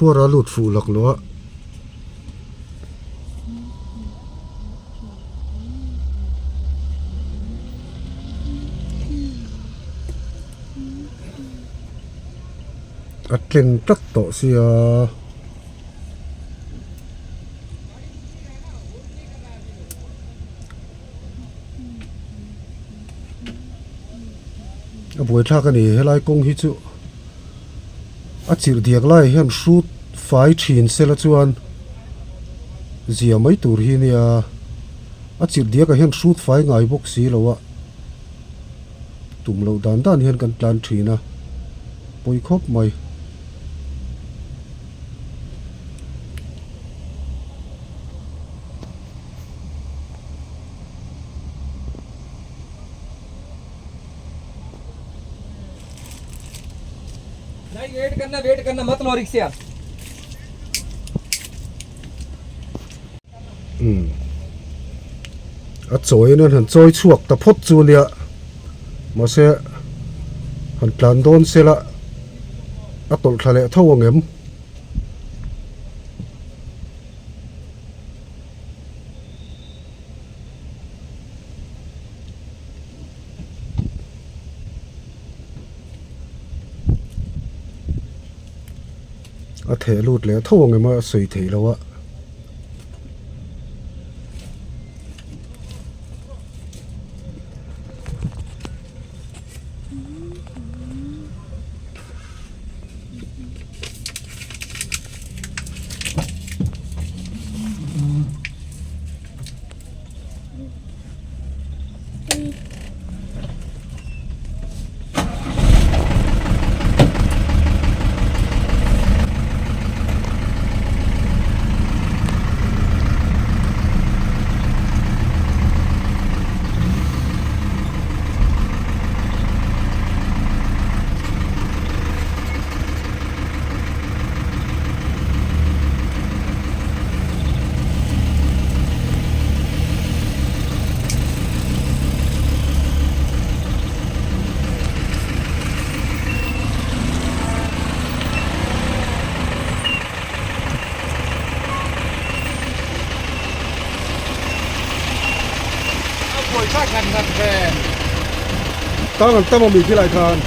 Khuar a lut fuh lak lo a. A tleng tlat tawh sia. A buaithlak a ni helai kawng hi chu a chirh diak lai hian hrut fai thin sela chuan zia mai tur hi nia a chirh diak ah hian hrut fai ngai bawk si lo a tum loh dan dan hian kan tlan thin a pawi khawp mai. A chawi in an han chawi chhuak ta phawt chu nia mahse han tlan dawn sela a tawlh thla leh tho ang em. A theh lut leh tho ang em a sawi theih loh a. Tang an tam ami khilai khan.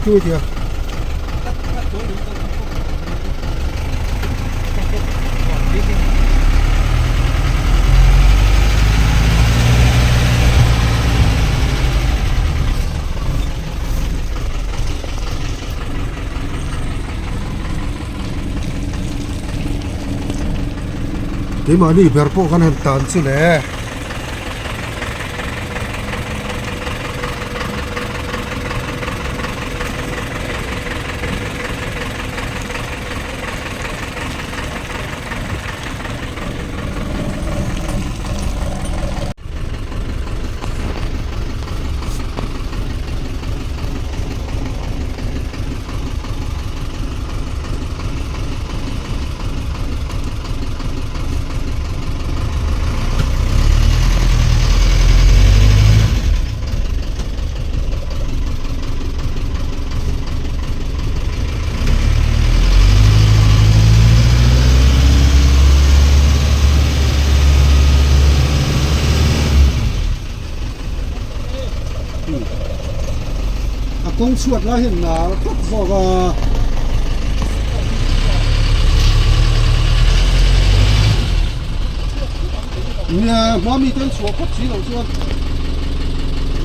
Chui kìa. Keimahni ber pawh kan han tan chu le. A kawng chhuat lai hian nal tlat zawk a. Nia hma mi te an chhuah phawt si loh chuan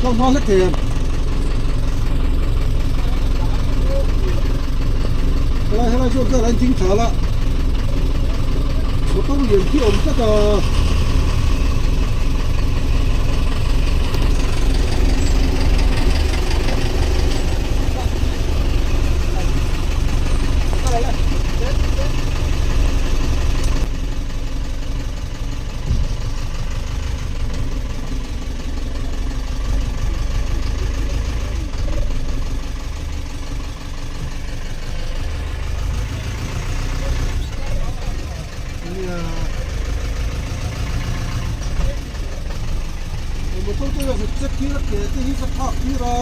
kal hma hlek thei em. Helai helai chuan vel a in ding tha la motor lian khi a awm tlat a. Motor te hian check tir a ke te hi ka thlak tir a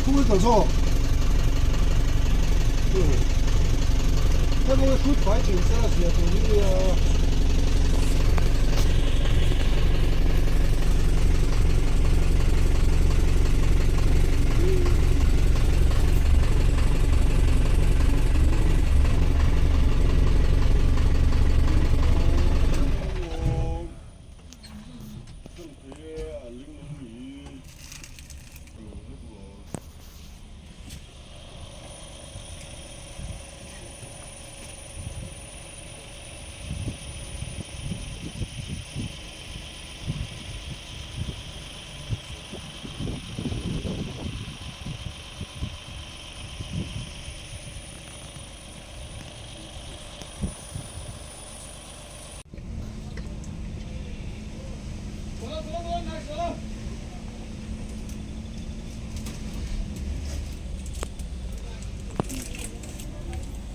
khawnge kal zawk heng ho hi hrut fai thin se a zia tur hi nia.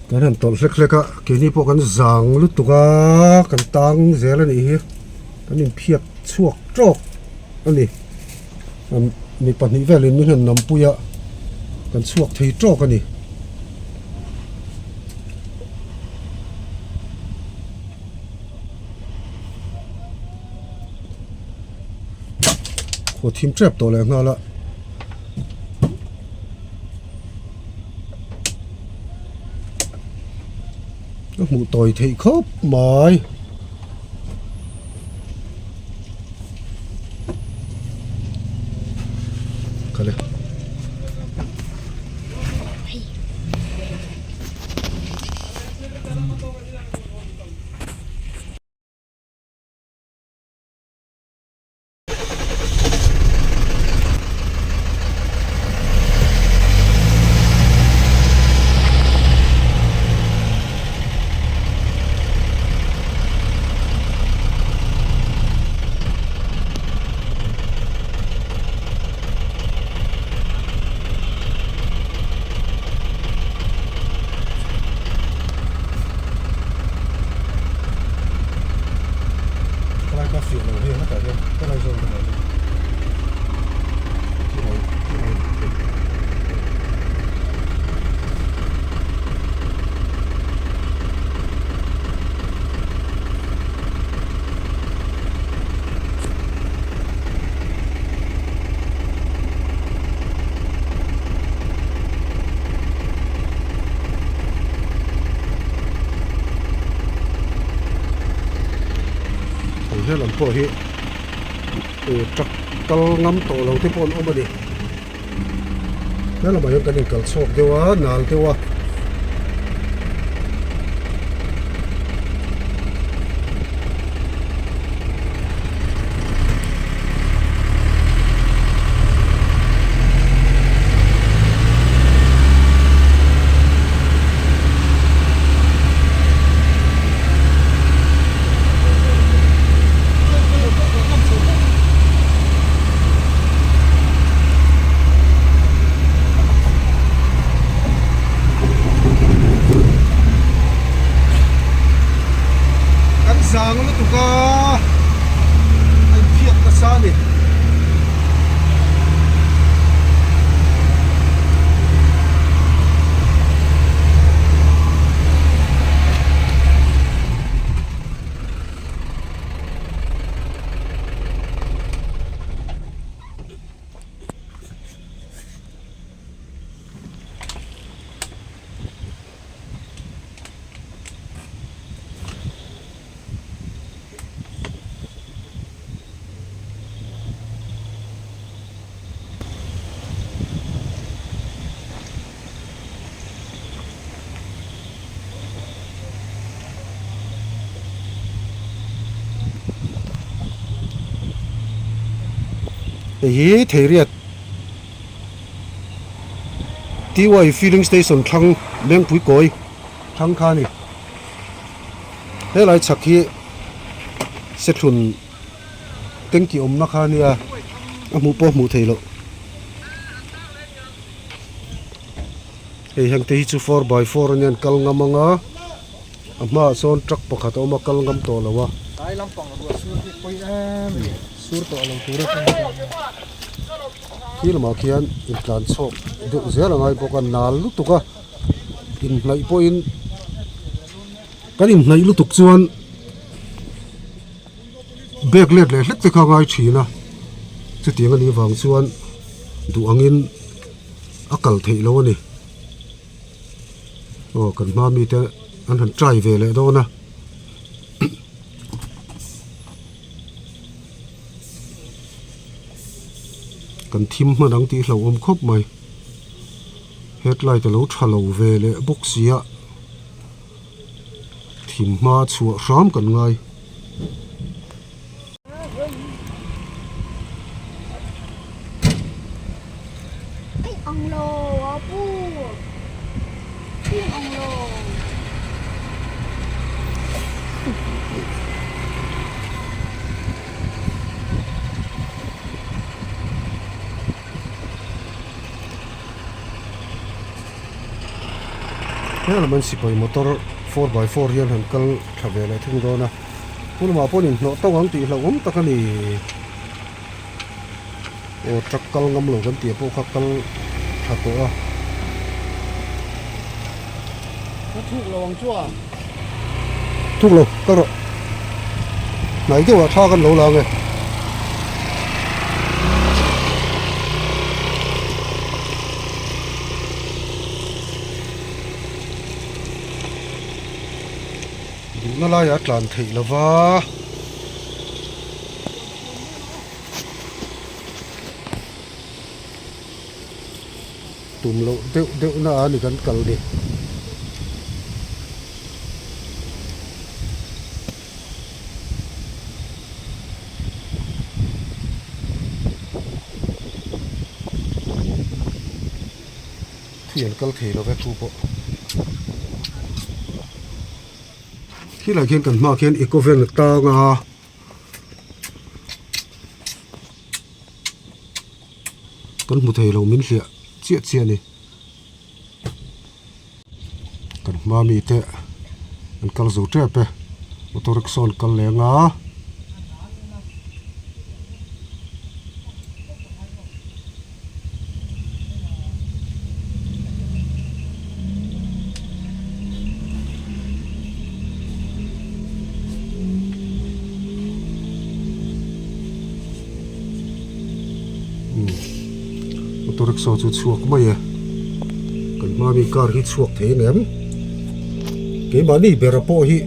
Kan han tawlh hlek hlek a keini pawh kan zang lutuk a kan tang zel a nih hi kan inphiat chhuak tawk a ni mi pahnih velin min han nampui a kan chhuak thei tawk a ni. Khaw thim tep tawh leh nghal a. A hmuh tawi theih khawp mai. Kale. Helai ka fiah lo hei hetah hian helai zawn ka dah He lam pawh hi truck kal ngam tawh lo te pawh an awm a ni he lamah hian kan inkal chhuak deuh a nal deuh a. Hei hi Theiriat TY filling station thlang Mengpui kawi thlang kha a ni. Helai chhak hi Sethlun tanky awmna kha a nia a hmuh pawh a hmuh theih loh. Hei hengte hi chu 4x4 a nia an kal ngam ang a. A hmaah sawn truck pakhat a awm a kal ngam tawh lo a. Tlai lampang ruah sur hi pawi em a ni, sur tawh lo tur atang hian. Khi lamah khian intlan chhawk deuh zel a ngai bawk a, nal lutuk a inhnaih pawhin kan inhnaih lutuk chuan bag let leh hlek te kha a ngai thin a, chutiang a nih vang chuan duh angin a kal theih loh a ni. Aw kan hma mite an han try ve leh dawn a. Kan thim hman ang tih hlauhawm khawp mai. Headlight a lo tha lo ve leh bawk si a. Thim hma chhuah hram kan ngai. Helam an sipai motor 4x4 hian han kal tha ve leh thung dawn a. Pu lamah pawh in hnawh tawk ang tih hlauhawm tak a ni. Aw truck kal ngam lo kan tih pawh kha kal tha tawh a. Ka thuk lo ang chu a. Thuk lo, kal rawh. Hnai deuh ah tha kan lo la ang e. Duhna laiah a tlan theih lo va. Tum loh deuh deuh na a ni kan kal ni. Thui an kal thei lo ve thu pawh. Khilai khian kan hmaah khian eco van a tang a. Kan hmu thei lo min hliah chiah chiah a ni. Kan hma mite an kal zo tep e. Auto rickshaw an kal leng a. Auto rickshaw chu chhuak mai e kan hma mi car hi chhuak thei ang em keimahni bera pawh hi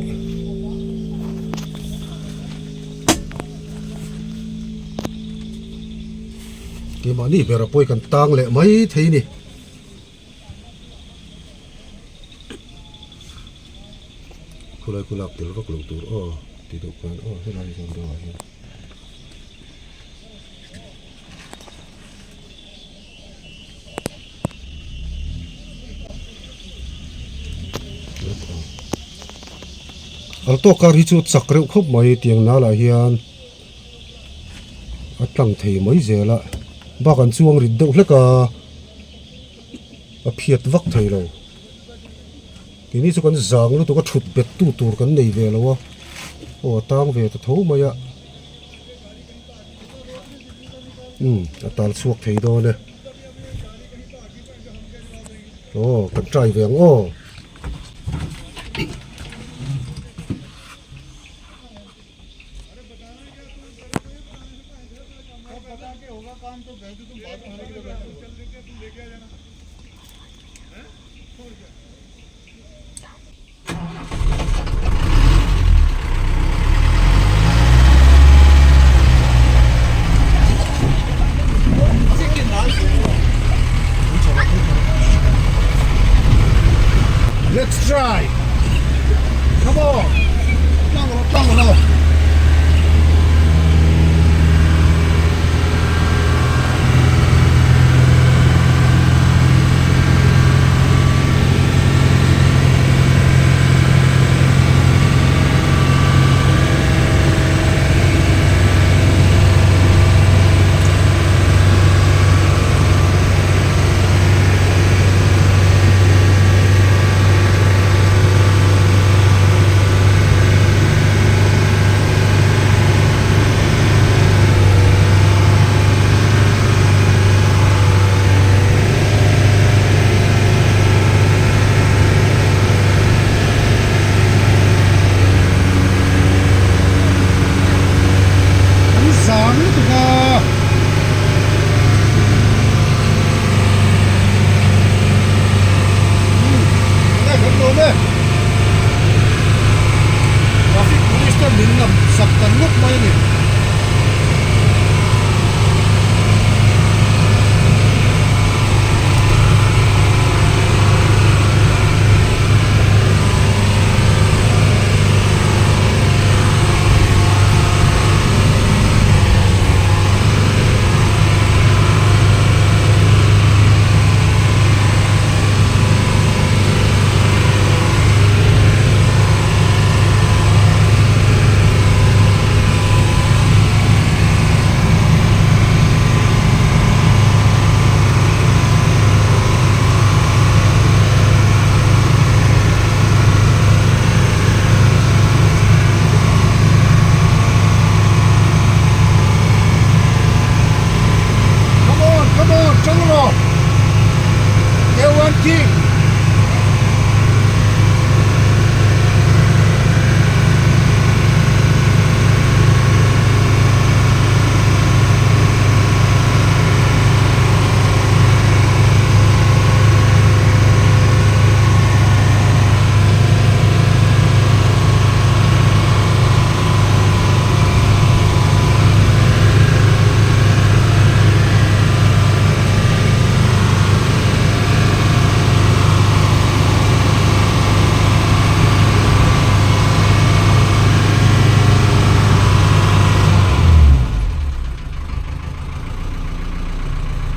Keimahni ber a pawi kan tang leh mai thei a ni. Khulai khu lak tel vak lo tur aw ti deuh khan aw helai zawn deuh ah hian. Alto car hi chu chak reuh khawp mai tiang nal ah hian. A tlang thei mai zel a bak an chuang rit deuh hlek a a phiat vak thei lo keini chu kan zang lutuk a thut bet tu tur kan nei ve lo a aw a tang ve ta tho mai a umm a tal chhuak thei dawn e aw kan try ve ang aw. Let's try. Come on. Tlang rawh, tlang rawh. King.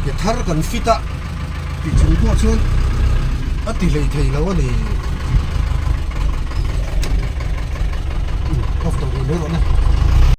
Ke thar kan fit a tih chung pawh chuan a ti hlei thei lo a ni. Off tawh rih mai rawh le.